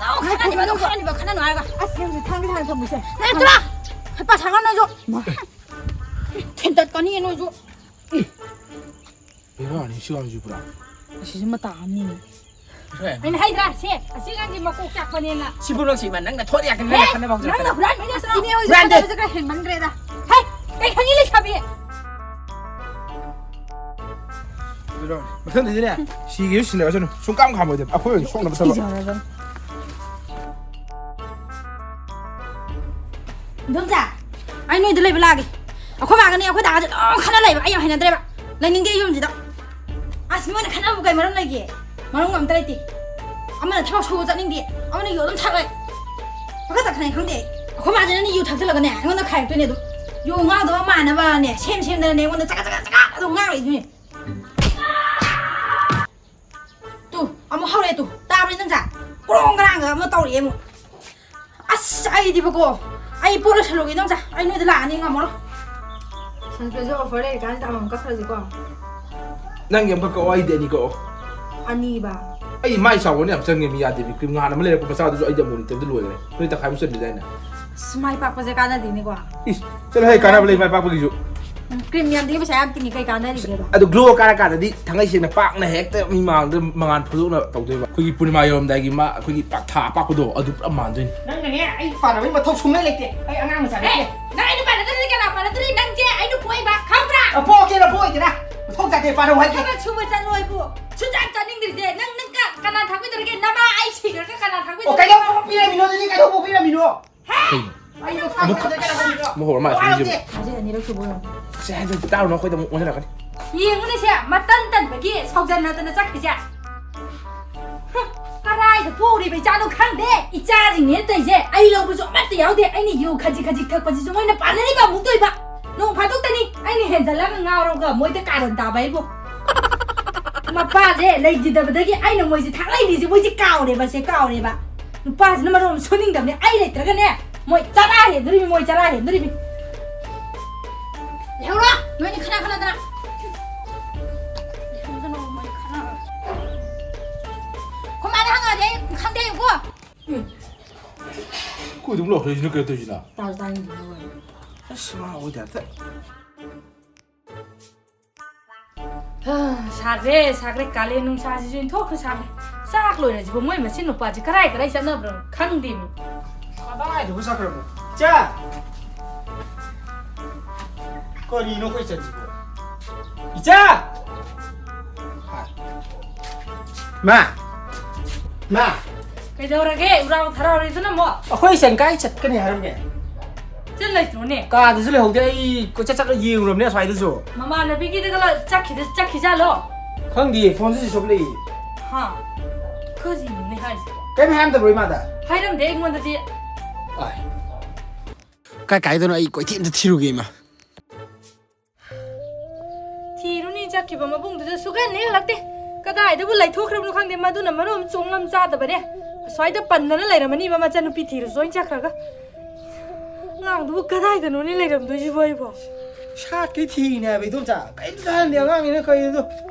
ꯑꯗꯨꯝ ꯈꯠꯅꯅꯤꯕ, ꯑꯗꯨꯝ ꯈꯠꯅꯅꯤꯕ, ꯈꯠꯅꯅꯨ ꯍꯥꯏꯔꯒ꯫ ꯑꯁ, ꯅꯪꯁꯨ ꯊꯥꯡꯗꯤ ꯊꯥꯡ ꯊꯝꯃꯨꯁꯦ꯫ ꯅꯠꯇ꯭ꯔꯥ? ꯍꯩꯄꯥ ꯁꯥꯒꯅꯨ ꯅꯣꯏꯁꯨ꯫ ꯊꯤꯟꯗꯠꯀꯅꯤ ꯅꯣꯏꯁꯨ꯫ ꯕꯦꯔꯥꯅꯤ ꯁꯤ ꯑꯉꯥꯡꯁꯤ ꯄꯨꯔꯥ꯫ ꯑꯁꯤꯁꯨ ꯃꯇꯥ ꯑꯃꯅꯤꯅꯦ꯫ ꯑꯩꯅ ꯍꯥꯏꯗ꯭ꯔꯥ ꯁꯦ, ꯑꯁꯤ ꯑꯉꯥꯡꯁꯤ ꯃꯀꯣꯛ ꯆꯥꯛꯄꯅꯦꯅ꯫ ꯁꯤꯕꯨ ꯅꯪ ꯁꯤꯃ ꯅꯪꯅ ꯊꯣꯛꯑꯦ ꯌꯥꯈꯤꯅꯤ, ꯍꯦ, ꯅꯪꯅ ꯈꯟꯅꯕ ꯍꯧꯖꯔꯛꯀꯅꯤ꯫ ꯅꯪꯅ ꯍꯨꯔꯥꯟꯕꯩ ꯅꯠꯇ꯭ꯔꯣ? ꯏꯅꯦ ꯍꯣꯏꯁꯨ ꯍꯨꯔꯥꯟꯗꯦ꯫ ꯈꯟꯅꯕꯁꯦ ꯈꯔ ꯍꯦꯟꯃꯟꯈ꯭ꯔꯦꯗ꯫ ꯍꯦ, ꯀꯩ ꯈꯪꯉꯤ ꯂꯩꯁꯥꯕꯤ? ꯃꯊꯪꯗꯗꯤꯅꯦ, ꯁꯤꯒꯦꯁꯨ ꯁꯤꯟꯅꯔꯁꯅꯨ꯫ ꯁꯨꯡꯀꯥꯝ ꯈꯥꯝꯃꯣꯏꯗꯕ꯫ ꯑꯩꯈꯣꯏ ꯑꯣꯏꯅ ꯁꯣꯛꯅꯕ ꯊꯕꯛ꯫ ꯀꯤꯖꯔꯗꯝꯅꯤ꯫ ꯏꯟꯗꯣꯝꯆꯥ, ꯑꯩ ꯅꯣꯏꯗ ꯂꯩꯕ ꯂꯥꯛꯑꯒꯦ꯫ ꯑꯩꯈꯣꯏ ꯃꯥꯒꯅꯦ ꯑꯩꯈꯣꯏ ꯗꯥꯒꯁꯦ ꯑꯗꯨꯝ ꯈꯠꯅ ꯂꯩꯕ꯫ ꯑꯩ ꯌꯥꯝ ꯍꯩꯅꯗ꯭ꯔꯦꯕ꯫ ꯂꯩꯅꯤꯡꯗꯦ ꯑꯩ ꯌꯨꯝꯁꯤꯗ꯫ ꯑꯁ, ꯃꯣꯏꯅ ꯈꯠꯅꯕꯕꯨ ꯀꯩ ꯃꯔꯝ ꯂꯩꯒꯦ? ꯃꯔꯝ ꯑꯝꯇ ꯂꯩꯇꯦ꯫ ꯑꯃꯅ ꯊꯕꯛ ꯁꯨꯕ ꯆꯠꯅꯤꯡꯗꯦ, ꯑꯃꯅ ꯌꯨ ꯑꯗꯨꯝ ꯊꯛꯂꯦ꯫ ꯄꯪꯊꯛꯇ ꯈꯠꯅꯩ ꯈꯪꯗꯦ ꯑꯩ꯫ ꯑꯩꯈꯣꯏ ꯃꯥꯁꯤꯅꯅꯦ ꯌꯨ ꯊꯛꯆꯜꯂꯒꯅꯦ ꯑꯩꯉꯣꯟꯗ ꯈꯥꯏꯔꯛꯇꯣꯏꯅꯦ ꯑꯗꯨꯝ꯫ ꯌꯨ ꯉꯥꯎꯗꯕ ꯃꯥꯟꯅꯕꯅꯦ ꯁꯦꯝ ꯁꯦꯝꯗꯅꯅꯦ ꯑꯩꯉꯣꯟꯗ ꯆꯒꯠ ꯆꯒꯠ ꯆꯒꯠ ꯑꯗꯨꯝ ꯉꯥꯡꯂꯩꯗꯣꯏꯅꯦ꯫ ꯇꯨ, ꯑꯃꯨꯛ ꯍꯧꯔꯦ ꯇꯨ꯫ ꯇꯥꯕ꯭ꯔ ꯏꯟꯗꯣꯝꯆꯥ? ꯀ꯭ꯔꯣꯡ ꯀ꯭ꯔꯥꯡꯒ ꯑꯃ ꯇꯧꯔꯛꯑꯦ ꯑꯃꯨꯛ꯫ ꯑꯁ, ꯑꯩꯗꯤꯕꯀꯣ, ꯑꯩ ꯄꯣꯠ ꯂꯣꯏꯁꯜꯂꯨꯒꯦ ꯏꯟꯗꯣꯝꯆꯥ꯫ ꯑꯩ ꯅꯣꯏꯗ ꯂꯥꯛꯑꯅꯤ ꯉꯝꯃꯔꯣꯏ꯫ Sunscreenꯁꯦ offer ꯂꯩꯔꯤꯀꯥꯟꯁꯤꯗ ꯑꯃꯃꯝ ꯀꯛꯈ꯭ꯔꯁꯤꯀꯣ꯫ ꯅꯪꯒꯤ ꯑꯃꯈꯛ ꯀꯛꯑꯣ, ꯑꯩꯗꯤ ꯑꯅꯤ ꯀꯛꯑꯣ꯫ ꯑꯅꯤꯕ? ꯑꯩ ꯃꯥꯏ ꯆꯥꯎꯕꯅ ꯌꯥꯝ ꯆꯪꯉꯦ ꯃꯤ, ꯌꯥꯗꯦ ꯃꯤ꯫ Cream ꯅꯍꯥꯟ ꯑꯃ ꯂꯩꯔꯛꯄ ꯃꯆꯥꯗꯨꯁꯨ ꯑꯩꯗꯤ ꯑꯃꯨꯛ ꯂꯤꯇꯔꯗ ꯂꯣꯏꯈ꯭ꯔꯦ꯫ ꯅꯣꯏ ꯇꯪꯈꯥꯏꯃꯨꯛ ꯆꯟꯕꯤꯗꯥꯏꯅꯦ? ꯑꯁ, ꯃꯥꯏ ꯄꯥꯛꯄꯁꯦ ꯀꯥꯟꯅꯗꯦꯅꯦꯀꯣ꯫ ꯏꯁ, ꯆꯠꯂꯣꯍꯦ, ꯀꯥꯟꯅꯕ ꯂꯩ ꯃꯥꯏ ꯄꯥꯛꯄꯒꯤꯁꯨ꯫ ꯎꯝ, cream ꯌꯥꯝꯗꯤ ꯄꯩꯁꯥ ꯌꯥꯝ ꯇꯤꯡꯉꯤ, ꯀꯩ ꯀꯥꯟꯅꯔꯤꯒꯦꯕ? ꯑꯗꯨ glow ꯀꯥꯔꯀꯥꯟꯗꯗꯤ ꯊꯥꯡꯉꯩ ꯁꯦꯡꯅ ꯄꯥꯛꯅ ꯍꯦꯛꯇ ꯃꯤ ꯃꯥꯡꯗ ꯃꯉꯥꯜ ꯐꯨꯗꯣꯛꯅ ꯇꯧꯗꯣꯏꯕ꯫ ꯑꯩꯈꯣꯏꯒꯤ ꯄꯨꯔꯅꯤꯃꯥ ꯌꯧꯔꯝꯗꯥꯏꯒꯤ ꯃꯥ ꯑꯩꯈꯣꯏꯒꯤ ꯄꯥꯛ-, ꯊꯥ ꯑꯄꯥꯛꯄꯗꯣ ꯑꯗꯨ ꯄꯨꯔꯥ ꯃꯥꯟꯗꯣꯏꯅꯤ꯫ ꯅꯪꯅꯅꯦ, ꯑꯩ ꯄꯥꯟꯅꯕꯒꯤ ꯃꯊꯧ ꯁꯨꯡꯂꯩ ꯂꯩꯇꯦ꯫ ꯑꯩ ꯑꯉꯥꯡ ꯃꯆꯥ ꯅꯠꯇꯦ꯫ ꯅꯪ ꯑꯩꯅ ꯄꯥꯟꯅꯗ꯭ꯔꯗꯤ ꯀꯅꯥ ꯄꯥꯟꯅꯗ꯭ꯔꯤ? ꯅꯪꯁꯦ ꯑꯩꯅ ꯄꯣꯛꯏꯕ, ꯈꯪꯕ꯭ꯔꯥ? ꯑ, ꯄꯣꯛꯀꯦꯔꯥ ꯄꯣꯛꯑꯣꯏꯒꯦꯔꯥ ꯃꯊꯧ ꯇꯥꯗꯦ, ꯄꯥꯟꯅꯧ ꯍꯥꯏꯗꯦ꯫ ꯊꯕꯛ ꯁꯨꯕ ꯆꯠꯂꯣꯏꯕꯨ ꯁꯨꯡꯆꯠ ꯆꯠꯅꯤꯡꯗ꯭ꯔꯤꯁꯦ꯫ ꯅꯪ, ꯅꯪ ꯀ-, ꯀꯅꯥ ꯊꯥꯛꯄꯤꯗ꯭ꯔꯒꯦ? ꯅꯃꯥ ꯑꯩ ꯁꯤꯈ꯭ꯔꯒ ꯀꯅꯥ ꯊꯥꯛꯄꯤꯗ꯭ꯔꯒꯦ? ꯑꯣ, ꯀꯩꯗꯧꯕ ꯄꯤꯔꯝꯃꯤꯅꯣ ꯑꯗꯨꯗꯤ? ꯀꯩꯗꯧꯕ ꯄꯤꯔꯝꯃꯤꯅꯣ? ꯍꯦ? ꯀꯩꯅꯣ? ꯑꯩꯅ ꯑꯃꯨꯛ ꯊꯥꯛꯄꯤꯗ꯭ꯔꯒ ꯀꯅꯥ ꯊꯥꯛꯄꯤꯗ꯭ꯔꯣ? ꯑꯃꯨꯛ ꯍꯧꯔ ꯃꯥ ꯋꯥꯔꯧꯗꯦ꯫ ꯁꯤꯁꯦ꯫ ꯍꯧꯖꯤꯛ ꯑꯅꯤꯔꯛ ꯁꯨꯕ ꯑꯣꯏꯔꯝꯅꯤ꯫ ꯁꯦ, ꯍꯥꯏꯗꯣ ꯇꯥꯔꯨꯅꯨ, ꯑꯩꯈꯣꯏꯗ ꯑꯃꯨꯛ ꯑꯣꯟꯁꯤꯜꯂꯛꯀꯅꯤ꯫ ꯌꯦꯡꯉꯨꯅꯦ ꯁꯦ, ꯃꯇꯟ ꯇꯟꯕꯒꯤ ꯁꯥꯎꯖꯟꯅꯗꯅ ꯆꯠꯈ꯭ꯔꯤꯁꯦ꯫ ꯍꯨꯝ, ꯀꯗꯥꯏꯗ ꯄꯣꯛꯎꯔꯤꯕ ꯏꯆꯥꯅꯣ ꯈꯪꯗꯦ꯫ ꯏꯆꯥꯁꯤꯡꯅꯦꯅ ꯇꯧꯏꯁꯦ, ꯑꯩ ꯂꯧꯕꯁꯨ ꯑꯃꯠꯇ ꯌꯥꯎꯗꯦ꯫ ꯑꯩꯅ ꯌꯨ ꯈꯖꯤꯛ ꯈꯖꯤꯛ ꯊꯛꯄꯁꯤꯁꯨ ꯃꯣꯏꯅ ꯄꯥꯟꯅꯔꯤꯕ ꯑꯃꯨꯛꯇꯣꯏꯕ꯫ ꯅꯣꯡ ꯐꯥꯗꯣꯛꯇꯅꯤ ꯑꯩꯅ ꯍꯦꯟꯖꯜꯂꯒ ꯉꯥꯎꯔꯒ ꯃꯣꯏꯗ ꯀꯥꯔꯟ ꯇꯥꯕ ꯍꯥꯏꯕꯨ꯫ ꯃꯄꯥꯁꯦ ꯂꯩꯈꯤꯗꯕꯗꯒꯤ ꯑꯩꯅ ꯃꯣꯏꯁꯦ ꯊꯥꯛꯂꯛꯏꯅꯤꯁꯦ, ꯃꯣꯏꯁꯦ ꯀꯥꯎꯔꯦꯕ, ꯁꯦ ꯀꯥꯎꯔꯦꯕ꯫ ꯅꯨꯄꯥꯁꯤꯅ ꯃꯔꯣꯟ ꯑꯃ ꯁꯨꯅꯤꯡꯗꯕꯅꯦ, ꯑꯩ ꯂꯩꯇ꯭ꯔꯒꯅꯦ ꯃꯣꯏ ꯆꯔꯥ ꯍꯦꯟꯗꯣꯔꯤꯃꯤ, ꯃꯣꯏ ꯆꯔꯥ ꯍꯦꯟꯗꯣꯔꯤꯃꯤ꯫ ꯂꯩꯍꯧꯔꯣ, ꯅꯣꯏꯅꯤ ꯈꯠꯅ ꯈꯠꯅꯗꯅ꯫ ꯂꯩꯍꯧꯗꯅ ꯃꯣꯏ ꯈꯠꯅ-, ꯑꯩꯈꯣꯏ ꯃꯥꯗ ꯍꯪꯉꯛꯑꯗꯤ ꯑꯩ ꯈꯪꯗꯦ ꯍꯥꯏꯌꯨꯀꯣ꯫ ꯎꯝ꯫ ꯀꯣꯏ ꯑꯗꯨꯝ ꯂꯥꯎꯊꯣꯛꯏꯁꯤꯅ ꯀꯩꯅꯣ ꯇꯧꯔꯤꯁꯤꯅ? ꯇꯥꯁꯨ ꯇꯥꯅꯤꯡꯗꯦ ꯅꯣꯏ꯫ ꯑꯁ, ꯃꯥ ꯑꯣꯏ ꯇꯥꯏꯞꯇ꯫ ꯑꯥ, ꯁꯥꯈ꯭ꯔꯦ, ꯁꯥꯈ꯭ꯔꯦ꯫ ꯀꯥꯂꯦꯟ ꯅꯨꯡꯁꯥꯁꯤꯁꯨ ꯏꯟꯊꯣꯛꯈ꯭ꯔꯦ, ꯁꯥꯈ꯭ꯔꯦ꯫ ꯆꯥꯛ ꯂꯣꯏꯔꯁꯤꯕꯨ ꯃꯣꯏ ꯃꯆꯤꯟ ꯅꯨꯄꯥꯁꯤ ꯀꯔꯥꯏ ꯀꯔꯥꯏ ꯆꯠꯅꯕ꯭ꯔꯣ ꯈꯪꯗꯦꯃꯤ꯫ ꯀꯗꯥꯏꯗꯕꯨ ꯆꯠꯈ꯭ꯔꯕꯅꯣ? ꯏꯆꯥ! ꯀꯔꯤꯅꯣ ꯑꯩꯈꯣꯏ ꯏꯆꯟꯁꯤꯕꯣ? ꯏꯆꯥ! ꯍꯥꯏ꯫ ꯃꯥ! ꯃꯥ! ꯀꯩꯗꯧꯔꯒꯦ? ꯎꯔꯥꯎ ꯊꯔꯥꯎꯔꯤꯗꯨꯅ ꯑꯃꯨꯛ? ꯑꯩꯈꯣꯏ ꯏꯆꯟ ꯀꯥꯏ ꯆꯠꯀꯅꯤ ꯍꯥꯏꯔꯝꯒꯦ? ꯆꯤꯟ ꯂꯩꯇ꯭ꯔꯣꯅꯦ? ꯀꯥꯗꯁꯨ ꯂꯩꯍꯧꯗꯦ꯫ ꯑꯩ ꯀꯣꯏꯆꯠ ꯆꯠꯂ ꯌꯦꯡꯉꯨꯔꯕꯅꯦ ꯑꯁ꯭ꯋꯥꯏꯗꯁꯨ꯫ ꯃꯃꯥꯟꯅꯕꯤꯒꯤꯗꯒ ꯆꯠꯈꯤꯗ-, ꯆꯠꯈꯤꯖꯥꯠꯂꯣ? ꯈꯪꯗꯤꯌꯦ, ꯐꯣꯟꯁꯨ switch off ꯂꯩꯌꯦ꯫ ꯍꯥ? ꯀꯔꯤꯅꯣꯅꯦ ꯍꯥꯏꯁꯤꯕꯣ? ꯀꯩꯝ ꯍꯥꯏꯔꯝꯗꯕ꯭ꯔꯣ ꯏꯃꯥꯗ? ꯍꯥꯏꯔꯝꯗꯦ ꯑꯩꯉꯣꯟꯗꯗꯤ꯫ ꯑꯥꯏ꯫ ꯀꯥꯏ ꯀꯥꯏꯗꯅꯣ ꯑꯩ ꯀꯣꯏꯊꯤ ꯑꯝꯇ ꯊꯤꯔꯨꯒꯦ ꯏꯃꯥ꯫ ꯊꯤꯔꯨꯅꯤ ꯆꯠꯈꯤꯕ ꯃꯕꯨꯡꯗꯨꯁꯨ ꯁꯨꯛꯍꯟ ꯍꯦꯛ ꯍꯜꯂꯛꯇꯦ꯫ ꯀꯗꯥꯏꯗꯕꯨ ꯂꯩꯊꯣꯛꯈ꯭ꯔꯕꯅꯣ ꯈꯪꯗꯦ, ꯃꯗꯨꯅ ꯃꯔꯣꯝ ꯆꯣꯡꯂꯝ ꯆꯥꯗꯕꯅꯦ꯫ ꯑꯁ꯭ꯋꯥꯏꯗ ꯄꯟꯗꯅ ꯂꯩꯔꯝꯃꯅꯤꯕ ꯃꯆꯟꯅꯨꯄꯤ ꯊꯤꯔꯨꯆꯣꯅ ꯆꯠꯈ꯭ꯔꯒ꯫ ꯑꯉꯥꯡꯗꯨꯕꯨ ꯀꯗꯥꯏꯗꯅꯣꯅꯦ ꯂꯩꯔꯝꯗꯣꯏꯁꯤꯕꯣ ꯑꯩꯕꯣ? ꯁꯥꯠꯀꯤ ꯊꯤꯔꯤꯅꯦ ꯍꯥꯏꯕ ꯏꯗꯣꯝꯆꯥ꯫ ꯀꯩꯝꯇ ꯍꯥꯏꯔꯝꯗꯦ ꯑꯉꯥꯡꯅꯤꯅ ꯀꯩꯅꯣ꯫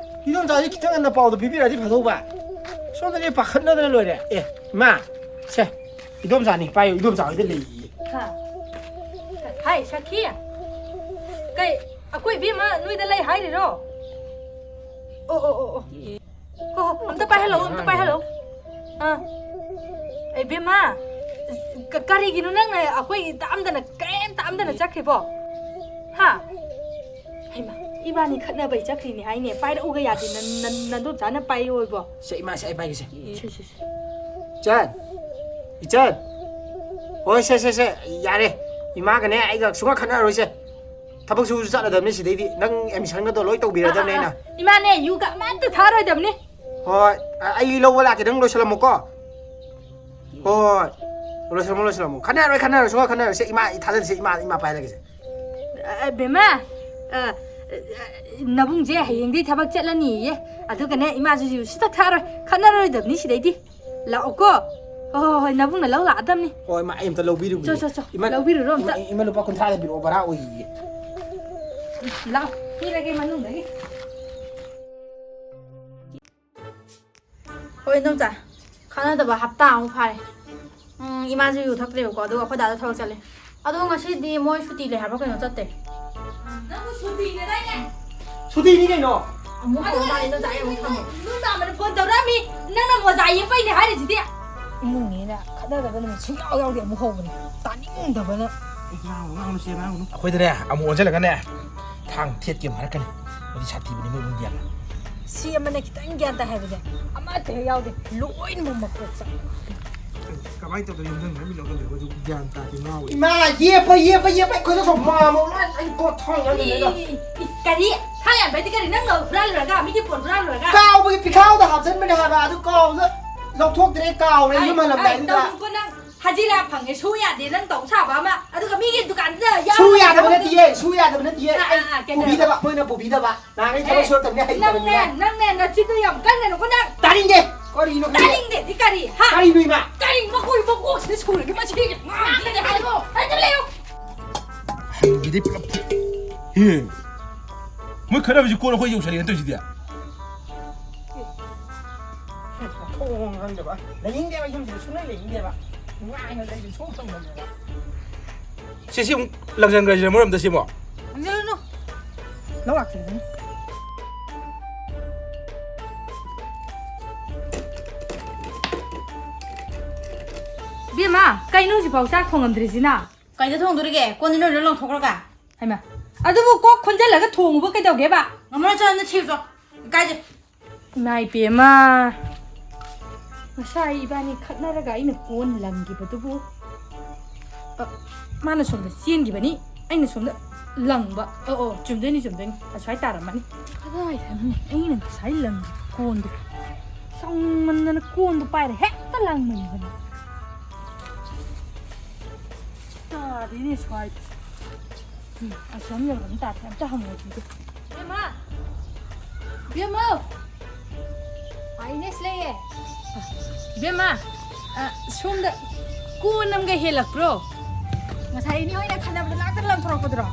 ꯏꯗꯣꯝꯆꯥꯁꯦ ꯈꯤꯇꯪ ꯉꯟꯅ ꯄꯥꯎꯗꯣ ꯄꯤꯕꯤꯔꯛꯑꯗꯤ ꯐꯗꯧꯕ꯫ ꯁꯣꯝꯗꯗꯤ ꯄꯥꯈꯠꯅꯗꯅ ꯂꯣꯏꯔꯦ꯫ ꯑꯦ, ꯏꯃꯥ, ꯁꯦ, ꯏꯗꯣꯝꯆꯥꯅꯤ, ꯄꯥꯏꯌꯨ, ꯏꯗꯣꯝꯆꯥ ꯍꯣꯏꯗ ꯂꯩꯌꯦ꯫ ꯍꯥ? ꯍꯥꯏ, ꯁꯈꯤ꯫ ꯀꯩ, ꯑꯩꯈꯣꯏ ꯏꯕꯦꯝꯃ ꯅꯣꯏꯗ ꯂꯩ ꯍꯥꯏꯔꯤꯔꯣ? ꯑꯣ, ꯑꯣ, ꯑꯣ, ꯑꯣ꯫ ꯍꯣ, ꯍꯣ, ꯑꯝꯇ ꯄꯥꯏꯍꯜꯂꯛꯑꯣ, ꯑꯝꯇ ꯄꯥꯏꯍꯜꯂꯛꯑꯣ꯫ ꯑꯥ꯫ ꯏꯕꯦꯝꯃ, ꯀ-, ꯀꯔꯤꯒꯤꯅꯣ ꯅꯪꯅ ꯑꯩꯈꯣꯏ ꯇꯥꯛꯑꯝꯗꯅ, ꯀꯔꯤꯝ ꯇꯥꯛꯑꯝꯗꯅ ꯆꯠꯈ꯭ꯔꯤꯕꯣ? ꯍꯥ? ꯍꯩꯃꯥ, ꯏꯕꯥꯅꯤ ꯈꯠꯅꯕꯩ ꯆꯠꯈ꯭ꯔꯤꯅꯦ ꯍꯥꯏꯅꯦ꯫ ꯄꯥꯏꯔꯛꯎꯒ ꯌꯥꯗꯦ, ꯅ-, ꯅ-, ꯅꯗꯣꯝꯆꯥꯅ ꯄꯥꯏꯌꯣ ꯏꯕꯣ꯫ ꯁꯦ, ꯏꯃꯥ, ꯁꯦ, ꯑꯩ ꯄꯥꯏꯒꯦꯁꯦ꯫ ꯁꯦ, ꯁꯦ, ꯁꯦ꯫ ꯏꯆꯟ! ꯏꯆꯟ! ꯍꯣꯏ, ꯁꯦ, ꯁꯦ, ꯁꯦ, ꯌꯥꯔꯦ꯫ ꯏꯃꯥꯒꯅꯦ ꯑꯩꯒ ꯁꯨꯡꯈꯠ ꯈꯠꯅꯔꯔꯣꯏꯁꯦ꯫ ꯊꯕꯛ ꯁꯨꯕꯁꯨ ꯆꯠꯂꯗꯕꯅꯤ ꯁꯤꯗꯩꯗꯤ꯫ ꯅꯪ admission ꯒꯗꯣ ꯂꯣꯏ ꯇꯧꯕꯤꯔꯗꯕꯅꯦ ꯑꯩꯅ꯫ ꯏꯃꯥꯅꯦ, ꯌꯨꯒ ꯑꯃꯠꯇ ꯊꯛꯑꯔꯣꯏꯗꯕꯅꯤ꯫ ꯍꯣꯏ, ꯑ-, ꯑꯩ ꯂꯧꯕ ꯂꯥꯛꯀꯦ, ꯅꯪ ꯂꯣꯏꯁꯤꯜꯂꯝꯃꯣꯀꯣ꯫ ꯍꯣꯏ, ꯍꯣꯏ, ꯍꯣꯏ꯫ ꯂꯣꯏꯁꯤꯜꯂꯝꯃꯣ, ꯂꯣꯏꯁꯤꯜꯂꯝꯃꯣ꯫ ꯈꯠꯅꯔꯣꯏ, ꯈꯠꯅꯔꯣꯏ, ꯁꯨꯡꯈꯠ ꯈꯠꯅꯔꯣꯏꯁꯦ꯫ ꯏꯃꯥ, ꯑꯩ ꯊꯥꯖꯗꯦꯁꯦ, ꯏꯃꯥ, ꯏꯃꯥ ꯄꯥꯏꯔꯒꯦꯁꯦ꯫ ꯑ, ꯕꯦꯝꯃ, ꯑ, ꯑ, ꯅꯕꯨꯡꯁꯦ ꯍꯌꯦꯡꯗꯤ ꯊꯕꯛ ꯆꯠꯂꯅꯤꯌꯦ꯫ ꯑꯗꯨꯒꯅꯦ, ꯏꯃꯥꯁꯨ ꯌꯨ ꯁꯨꯡꯊꯛ ꯊꯛꯑꯔꯣꯏ꯫ ꯈꯠꯅꯔꯣꯏꯗꯕꯅꯤ ꯁꯤꯗꯩꯗꯤ꯫ ꯂꯥꯛꯑꯣꯀꯣ꯫ ꯍꯣꯏ, ꯍꯣꯏ, ꯍꯣꯏ, ꯅꯕꯨꯡꯅ ꯂꯧ ꯂꯥꯛꯑꯗꯝꯅꯤ꯫ ꯍꯣꯏ, ꯏꯃꯥ, ꯑꯩ ꯑꯝꯇ ꯂꯧꯕꯤꯔꯨꯒꯦ꯫ ꯆꯣ, ꯆꯣ, ꯆꯣ꯫ ꯏꯃꯥ, ꯂꯧꯕꯤꯔꯨꯔꯣ ꯑꯝꯇ꯫ ꯏꯃꯥ, ꯏꯃꯥ, ꯂꯨꯄꯥ ꯀꯨꯟꯊ꯭ꯔꯥꯗ ꯄꯤꯔꯛꯑꯣ, ꯚꯔꯥ ꯑꯣꯏꯌꯦ꯫ ꯂꯥꯛꯑꯣ, ꯄꯤꯔꯒꯦ ꯃꯅꯨꯡꯗꯒꯤ꯫ ꯍꯣꯏ, ꯏꯗꯣꯝꯆꯥ, ꯈꯠꯅꯗꯕ ꯍꯞꯇꯥ ꯑꯃꯨꯛ ꯐꯥꯔꯦ꯫ ꯎꯝ, ꯏꯃꯥꯁꯨ ꯌꯨ ꯊꯛꯇ꯭ꯔꯦꯕꯀꯣ, ꯑꯗꯨꯒ ꯑꯩꯈꯣꯏ ꯗꯥꯗꯣ ꯊꯕꯛ ꯆꯠꯂꯦ꯫ ꯑꯗꯣ ꯉꯁꯤꯗꯤ ꯃꯣꯏ ꯁꯨꯇꯤ ꯂꯩ ꯍꯥꯏꯕ꯭ꯔꯥ ꯀꯩꯅꯣ ꯆꯠꯇꯦ꯫ ꯅꯪꯕꯨ ꯁꯨꯇꯤꯅꯦꯗꯥꯏꯅꯦ? ꯁꯨꯇꯤꯅꯤ ꯀꯩꯅꯣ꯫ ꯑꯃꯨꯛ ꯍꯧꯔ ꯃꯥꯜꯂꯦ, ꯅꯣꯏ ꯗꯥ ꯑꯃꯨꯛ ꯊꯝꯃꯣ꯫ ꯅꯣꯏ ꯃꯥꯃꯅ ꯐꯣꯟ ꯇꯧꯔꯛꯑꯝꯃꯤ, ꯅꯪꯅ ꯃꯣꯖꯥ ꯌꯦꯞꯄꯩꯅꯦ ꯍꯥꯏꯔꯤꯁꯤꯗꯤ꯫ ꯏꯃꯨꯡꯅꯤꯅ ꯈꯠꯅꯗꯕ ꯅꯨꯃꯤꯠ ꯁꯨꯡꯌꯥꯎ ꯌꯥꯎꯗꯦ, ꯑꯃꯨꯛ ꯍꯧꯕꯅꯦ꯫ ꯇꯥꯅꯤꯡꯗꯕꯅ꯫ ꯉꯥꯡꯉꯨꯅꯨ, ꯉꯥꯡꯉꯨꯅꯨ, ꯁꯦ, ꯉꯥꯡꯉꯨꯅꯨ꯫ ꯑꯩꯈꯣꯏꯗꯅꯦ ꯑꯃꯨꯛ ꯑꯣꯟꯁꯤꯜꯂꯒꯅꯦ ꯊꯥꯡ ꯊꯦꯠꯀꯦ ꯑꯃꯨꯛ ꯍꯥꯏꯔꯛꯀꯅꯤ꯫ ꯃꯣꯏꯗꯤ ꯁꯥꯊꯤꯕꯅꯤ, ꯃꯣꯏ ꯏꯃꯨꯡꯗꯤ ꯌꯥꯝꯅ꯫ ꯁꯤ ꯑꯃꯅ ꯈꯤꯇꯪ ꯒ꯭ꯌꯥꯟ ꯇꯥꯏ ꯍꯥꯏꯕꯁꯦ ꯑꯃꯠꯇ ꯍꯦꯛ ꯌꯥꯎꯗꯦ, ꯂꯣꯏꯅꯃꯛ ꯃꯀꯣꯛ ꯆꯥꯛꯑꯦ꯫ ꯀꯃꯥꯏꯅ ꯇꯧꯗꯅ ꯌꯨꯝꯊꯪꯅꯕ ꯃꯤ ꯂꯧꯍꯜꯂꯦꯕ? ꯑꯗꯨ ꯒ꯭ꯌꯥꯟ ꯇꯥꯗꯦ, ꯉꯥꯎꯋꯦ꯫ ꯏꯃꯥ, ꯌꯦꯞꯄ, ꯌꯦꯞꯄ, ꯌꯦꯞꯄ, ꯑꯩꯈꯣꯏꯗ ꯁꯨꯝ ꯃꯥꯃꯣ ꯂꯣꯏ ꯑꯩ ꯀꯣꯠ ꯊꯥꯡ ꯏ, ꯌꯥꯟꯁꯤꯜꯂꯦꯗ꯫ ꯏ, ꯏ, ꯀꯔꯤ? ꯊꯥꯡ ꯌꯥꯟꯕꯩꯗꯤ ꯀꯔꯤ? ꯅꯪ ꯍꯨꯔꯥꯜꯂꯨꯔꯒ? ꯃꯤꯒꯤ ꯄꯣꯠ ꯍꯨꯔꯥꯜꯂꯨꯔꯒ? ꯀꯥꯎꯕꯒꯤ ꯄꯤꯈꯥꯎꯗ ꯍꯥꯞꯆꯟꯕꯅꯦ ꯍꯥꯏꯕ, ꯑꯗꯨ ꯀꯥꯎꯕꯗ ꯂꯧꯊꯣꯛꯇ꯭ꯔꯦ, ꯀꯥꯎꯔꯦ ꯑꯩ, ꯌꯨꯝ ꯑꯩ, ꯍꯜꯂꯝꯗꯥꯏꯗꯨꯗ꯫ ꯇꯧꯅꯨꯀꯣ ꯅꯪ꯫ ꯍꯖꯤꯔꯥ ꯐꯪꯉꯦ, ꯁꯨ ꯌꯥꯗꯦ, ꯅꯪ ꯇꯧ ꯁꯥꯕ ꯑꯃ, ꯑꯗꯨꯒ ꯃꯤꯒꯤ ꯗꯨꯀꯥꯟꯗꯨꯗ ꯌꯥꯎꯔꯒ ꯁꯨ ꯌꯥꯗꯕ ꯊꯕꯛ ꯅꯠꯇꯤꯌꯦ, ꯁꯨ ꯌꯥꯗꯕ ꯅꯠꯇꯤꯌꯦ꯫ ꯑꯥ, ꯑꯥ, ꯑꯩ ꯑꯥ, ꯀꯩꯗꯧꯔꯕ? ꯄꯨꯕꯤꯗꯕ, ꯃꯣꯏꯅ ꯄꯨꯕꯤꯗꯕ꯫ ꯅꯍꯥꯟꯈꯩ ꯊꯕꯛ ꯑꯦ, ꯁꯨꯔꯛꯇꯕꯅꯤ, ꯍꯩꯇꯕꯅꯤꯅ꯫ ꯅꯪꯅꯦ, ꯅꯪꯅꯦ, ꯅꯆꯤꯟꯗꯣ ꯌꯥꯝ ꯀꯟꯒꯅꯨꯀꯣ ꯅꯪ꯫ ꯇꯥꯅꯤꯡꯗꯦ꯫ ꯀꯔꯤꯅꯣ ꯈꯪꯗꯦ꯫ ꯇꯥꯅꯤꯡꯗꯦꯗꯤ ꯀꯔꯤ? ꯍꯥ? ꯀꯔꯤꯅꯣ ꯏꯃꯥ? ꯀꯔꯤ ꯃꯀꯣꯏ ꯃꯀꯣꯛꯁꯤꯗ ꯁꯨꯔꯒ ꯃꯁꯤꯒꯤ ꯉꯥꯡꯗꯦ ꯍꯥꯏꯕꯣ? ꯑꯩ ꯑꯗꯨꯝ ꯂꯩꯌꯨ꯫ ꯍꯩꯕꯗꯤ ꯄꯨꯂꯞ ꯊꯤ-, ꯍꯦ꯫ ꯃꯣꯏ ꯈꯠꯅꯕꯁꯤ ꯀꯣꯟꯅ ꯑꯩꯈꯣꯏ ꯌꯧꯁꯜꯂꯛꯑꯦ ꯇꯧꯔꯤꯁꯤꯗꯤ꯫ ꯃꯊꯣꯡ ꯃꯔꯝ ꯈꯪꯗꯕ꯫ ꯂꯩꯅꯤꯡꯗꯦꯕ, ꯌꯨꯝꯁꯤꯗ ꯁꯨꯡꯂꯩ ꯂꯩꯅꯤꯡꯗꯦꯕ꯫ ꯅꯨꯡꯉꯥꯏꯅ ꯂꯩꯕ ꯁꯨꯡꯐꯪ ꯐꯪꯗꯕ꯫ ꯁꯦ, ꯁꯤ ꯑꯃꯨꯛ ꯂꯪꯁꯟꯈ꯭ꯔꯁꯤꯔ ꯃꯔꯣꯝꯗ ꯁꯤꯕꯣ? ꯂꯪꯁꯜꯂꯨꯅꯨ꯫ ꯂꯧ ꯂꯥꯛꯆꯔꯖꯅꯤ꯫ ꯏꯕꯦꯝꯃ, ꯀꯩꯅꯣ ꯍꯧꯖꯤꯛꯐꯥꯎ ꯆꯥꯛ ꯊꯣꯡꯉꯝꯗ꯭ꯔꯤꯁꯤꯅ? ꯀꯩꯗ ꯊꯣꯡꯗꯣꯔꯤꯒꯦ? ꯀꯣꯟꯗꯤ ꯅꯣꯏ ꯂꯣꯏ ꯂꯪꯊꯣꯛꯈ꯭ꯔꯒ꯫ ꯍꯩꯃꯥ, ꯑꯗꯨꯕꯨ ꯀꯣꯛ ꯈꯣꯟꯖꯜꯂꯒ ꯊꯣꯡꯉꯨꯕ ꯀꯩꯗꯧꯒꯦꯕ? ꯉꯝꯃꯔꯣꯏ, ꯆꯠꯂꯣ, ꯅꯪ ꯊꯤꯔꯨꯆꯣ꯫ ꯏꯀꯥꯏꯖꯩ꯫ ꯏꯃꯥ ꯏꯄꯦꯝꯃ, ꯉꯁꯥꯏ ꯏꯕꯥꯅꯤ ꯈꯠꯅꯔꯒ ꯑꯩꯅ ꯀꯣꯟ ꯂꯪꯈꯤꯕꯗꯨꯕꯨ, ꯑ, ꯃꯥꯅ ꯁꯣꯝꯗ ꯆꯦꯟꯈꯤꯕꯅꯤ, ꯑꯩꯅ ꯁꯣꯝꯗ ꯂꯪꯕ꯫ ꯑꯣ, ꯑꯣ, ꯆꯨꯝꯗꯣꯏꯅꯤ, ꯆꯨꯝꯗꯣꯏꯅꯤ, ꯑꯁ꯭ꯋꯥꯏ ꯇꯥꯔꯝꯃꯅꯤ꯫ ꯀꯗꯥꯏꯗꯅꯣ ꯑꯩꯅ ꯉꯁꯥꯏ ꯂꯪꯈꯤꯕ ꯀꯣꯟꯗꯣ? ꯆꯥꯎꯃꯟꯗꯅ ꯀꯣꯟꯗꯣ ꯄꯥꯏꯔ ꯍꯦꯛꯇ ꯂꯪꯕꯅꯤ ꯏꯕꯥꯅꯤ꯫ ꯇꯥꯗꯦꯅꯦ ꯁ꯭ꯋꯥꯏꯗ꯫ ꯎꯝ, ꯑꯁꯣꯝ ꯌꯧꯔꯝ ꯇꯥꯔꯦ꯫ ꯑꯝꯇ ꯍꯪꯉꯨꯈꯤꯒꯦ꯫ ꯕꯦꯝꯃ! ꯕꯦꯝꯃ! ꯑꯥ, ꯏꯅꯦꯁ ꯂꯩꯌꯦ꯫ ꯕꯦꯝꯃ, ꯑ, ꯁꯣꯝꯗ ꯀꯣꯟ ꯑꯃꯒ ꯍꯦꯜꯂꯛꯄ꯭ꯔꯣ? ꯉꯁꯥꯏ ꯏꯅꯦ ꯍꯣꯏꯅ ꯈꯠꯅꯕꯗ ꯂꯥꯛꯇ ꯂꯪꯊꯣꯔꯛꯄꯗꯨꯔꯣ?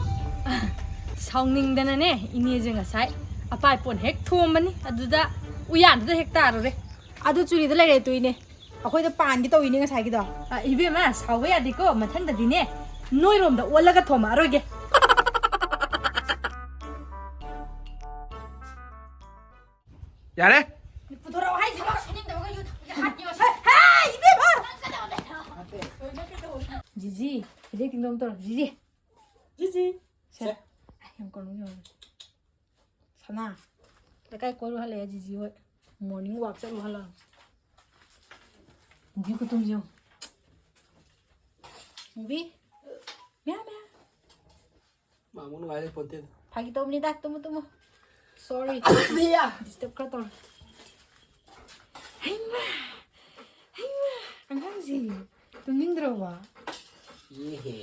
ꯁꯥꯎꯅꯤꯡꯗꯅꯅꯦ, ꯏꯅꯦꯁꯦ ꯉꯁꯥꯏ ꯑꯄꯥꯏ ꯄꯣꯟ ꯍꯦꯛ ꯊꯣꯝꯕꯅꯤ, ꯑꯗꯨꯗ ꯎꯌꯥꯟꯗꯨꯗ ꯍꯦꯛ ꯇꯥꯔꯨꯔꯦ꯫ ꯑꯗꯨ ꯆꯨꯔꯤꯗ ꯂꯩꯔꯦ ꯇꯨ ꯏꯅꯦ꯫ ꯑꯩꯈꯣꯏꯗ ꯄꯥꯟꯒꯦ ꯇꯧꯋꯤꯅꯦ ꯉꯁꯥꯏꯒꯤꯗꯣ꯫ ꯑ, ꯏꯕꯦꯝꯃ, ꯁꯥꯎꯕ ꯌꯥꯗꯦꯀꯣ, ꯃꯊꯪꯗꯗꯤꯅꯦ ꯅꯣꯏꯔꯣꯝꯗ ꯑꯣꯜꯂꯒ ꯊꯣꯝꯃꯛꯑꯔꯣꯏꯒꯦ꯫ ꯌꯥꯔꯦ꯫ ꯄꯨꯊꯣꯔꯛꯑꯣ ꯍꯥꯏꯁꯤꯕꯣ꯫ ꯁꯨꯅꯤꯡꯗꯕꯒ ꯌꯨ ꯊꯛꯄꯒꯤ ꯍꯥꯠꯀꯦ ꯃꯁꯤ꯫ ꯍꯦ, ꯏꯕꯦꯝꯃ! ꯅꯪ ꯆꯠꯂꯣ꯫ ꯖꯤꯖꯤ, ꯐꯤꯖꯦ ꯀꯤꯡꯗꯝ ꯇꯧꯔꯣ꯫ ꯖꯤꯖꯤ꯫ ꯖꯤꯖꯤ꯫ ꯁꯦ꯫ ꯁꯦ꯫ ꯑꯩ ꯌꯥꯝ ꯀꯧꯅꯤꯡꯉꯦ꯫ ꯁꯅꯥ꯫ ꯂꯩꯀꯥꯏ ꯀꯣꯏꯔꯨ ꯍꯜꯂꯛꯑꯦ ꯖꯤꯖꯤ ꯍꯣꯏ꯫ ꯃꯣꯔꯅꯤꯡ ꯋꯥꯛ ꯆꯠꯂꯨ ꯍꯜꯂꯛꯑꯦ꯫ ꯃꯨꯚꯤ ꯈꯨꯇꯨꯝꯁꯦ ꯌꯦꯡꯉꯨ꯫ ꯃꯨꯚꯤ꯫ ꯃꯌꯥ, ꯃꯌꯥ꯫ ꯃꯥꯃꯨ ꯅꯨꯡꯉꯥꯏꯔꯦ ꯄꯣꯟꯇꯦꯗ꯫ ꯐꯥꯒꯤ ꯇꯧꯕꯅꯤꯗ, ꯇꯨꯝꯃꯨ, ꯇꯨꯝꯃꯨ꯫ ꯁꯣꯔꯤ꯫ ꯗꯤꯁꯇꯔꯕ ꯈꯔ ꯇꯧꯔꯦ꯫ ꯍꯩꯃꯥ! ꯍꯩꯃꯥ! ꯑꯉꯥꯡꯁꯤ ꯇꯨꯝꯅꯤꯡꯗ꯭ꯔꯕꯣ? ꯌꯦꯍꯦ꯫